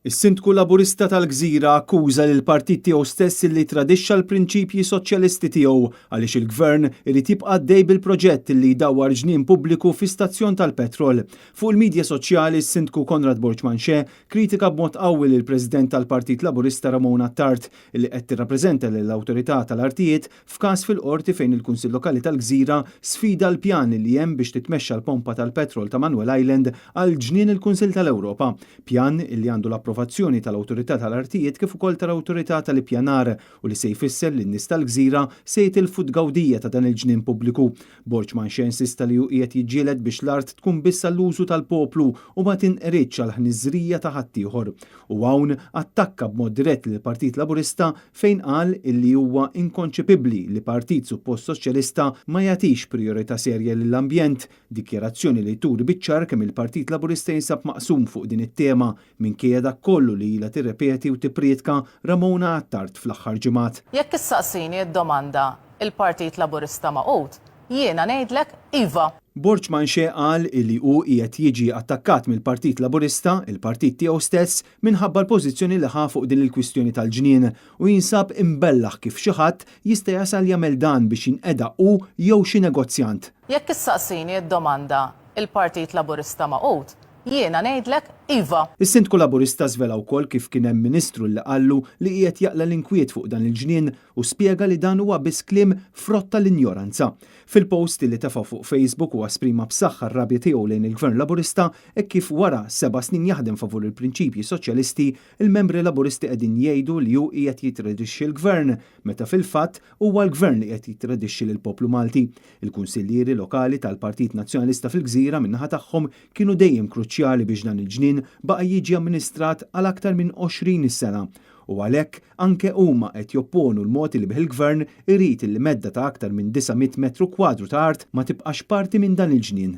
Is-Sindku Laburista tal-Gżira akkuża lill-partit tiegħu stess li tradixxa l-prinċipji soċjalisti tiegħu għaliex il-Gvern irid jibqa' għaddej bil-proġett li jdawwar ġnien pubbliku fi stazzjon tal-petrol. Fuq il-midja soċjali s-Sindku Conrad Borg Manché kritika b'mod qawwi lill-President tal-Partit Laburista Ramona Attard li qed tirrappreżenta lill-Awtorità tal-Artijiet f'każ fil-Qorti fejn il-Kunsill Lokali tal-Gżira sfida l-pjan li hemm biex titmexxa l-pompa tal-petrol ta' Manuel Island għal Ġnien il-Kunsill tal-Ewropa. Pjan li għandu l-approvazzjoni tal-Awtorità tal-Artijiet kif ukoll tal-Awtorità tal-Ippjanar u li se jfisser li n-nies tal-Gżira se jitilfu t-tgawdija ta' dan il-ġnien pubbliku. Borg Manché insista li hu qiegħed jiġġieled biex l-art tkun biss għall-użu tal-poplu u ma tinqeridx għall-ħniżrija ta' ħaddieħor. U hawn attakka b'mod dirett lill-Partit Laburista fejn qal illi huwa inkonċepibbli li partit suppost soċjalista ma jagħtix prijorità serja lill-ambjent, dikjarazzjoni li turi biċ-ċar kemm il-Partit Laburista jinsab maqsum fuq din it-tema minkejja dak kollu li ilha tirrepeti u tipprietka Ramona Attard fl-aħħar ġimgħat. Jekk issaqsini d-domanda il-Partit Laburista magħqud, jiena ngħidlek iva. Borg Manché qal illi hu qiegħed jiġi attakkat mill-Partit Laburista, il-partit tiegħu stess, minħabba l-pożizzjoni li ħa fuq din il-kwistjoni tal-ġnien u jinsab imbellaħ kif xi ħadd jista' jasal jagħmel dan biex jinqeda hu jew xi negozjant. Jekk issaqsini d-domanda il-Partit Laburista magħqud, jiena ngħidlek iva. Is-Sindku Laburista żvela wkoll kif kien hemm Ministru li qallu li qiegħed jaqla' l-inkwiet fuq dan il-ġnien u spjega li dan huwa biss kliem frott tal-injoranza. Fil-post li tefa' fuq Facebook huwa esprima b'saħħa r-rabja tiegħu lejn il-Gvern Laburista hekk kif wara seba' snin jaħdem favur il-prinċipji soċjalisti, il-membri Laburisti qegħdin jgħidu li hu qiegħed jittradixxi l-Gvern, meta fil-fatt huwa l-Gvern li qiegħed jittradixxi lill-poplu Malti. Il-kunsillieri lokali tal-Partit Nazzjonalista fil-Gżira min-naħa tagħhom kienu dejjem kruċjali biex dan il-ġnien baqa' jiġi amministrat għal aktar minn 20 sena u għalhekk anke huma qed jopponu l-mod li bih il-Gvern irid li medda ta' aktar minn 900 metru kwadru ta' art ma tibqax parti minn dan il-ġnien.